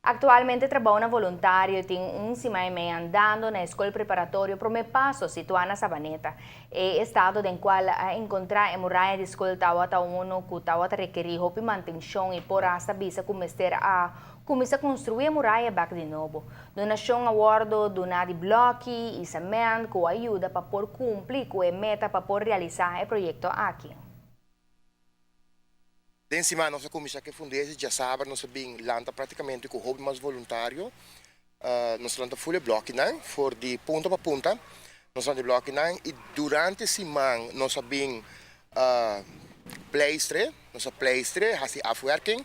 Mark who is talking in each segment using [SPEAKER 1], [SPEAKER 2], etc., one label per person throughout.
[SPEAKER 1] Aktualmente trabounan voluntario tin un siman i mei andando na Skol Preparatorio Promé Paso situá na Sabaneta. E estado den kual a enkontrá e muraya di skol tabata unu ku tabata rekerí hopi mantenshon i por asta bisa ku mester a kuminsá konstruí e muraya bèk di nobo. Donashon a wòrdu duná di blòki i semènt ku a yuda pa por kumpli ku e meta pa por realisá e proyekto aki.
[SPEAKER 2] Den siman nos a kuminsá ku e fundeshi, djasabra nos a bin lanta práktikamente ku hopi mas voluntario. Nos a lanta ful e blòkinan for di punta pa punta. Nos a lanta e blòkinan i durante siman nos a bin pleistre, nos a pleistre, hasi afwerking.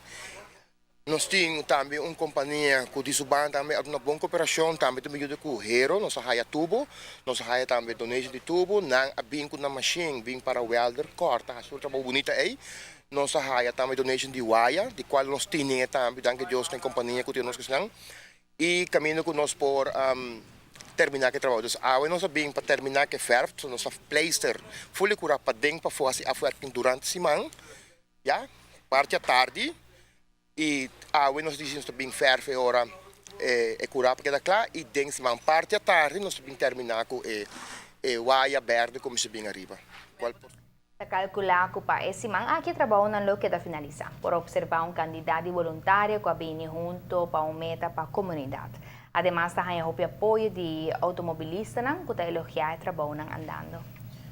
[SPEAKER 2] Nos tin tambe un kompania ku di su banda tambe a duna bon koperashon, tambe ta yuda ku hero, nos a haya tubo, nos a haya tambe donation di tubo, nan a bin ku nan mashin, bin para welder, kòrta, hasi tur trabou bunita ei. Nos a haya tambe donation di waya, di kual nos tine tambe, danki Dios na e kompania ku tin nos esnan, i kaminda ku nos por terminá ku e trabou. Dus awe nos a bin pa terminá ku e verf, so nos a pleister ful e kura paden pafó hasi afwerking durante siman. Ya, parti atardi y awe nos dici nos ta bin verf e ora e cura pa keda cla y den siman parti atardi nos ta bin termina cu e waya berde cu mester bin ariba. Cual por.
[SPEAKER 1] Ta calcula cu pa e siman aki e trabounan lo keda finalisa. Por observa un cantidad di boluntario cu a bini hunto pa un meta pa comunidad. Ademas ta haña hopi apoyo di automobilistanan cu ta elogia e trabounan andando.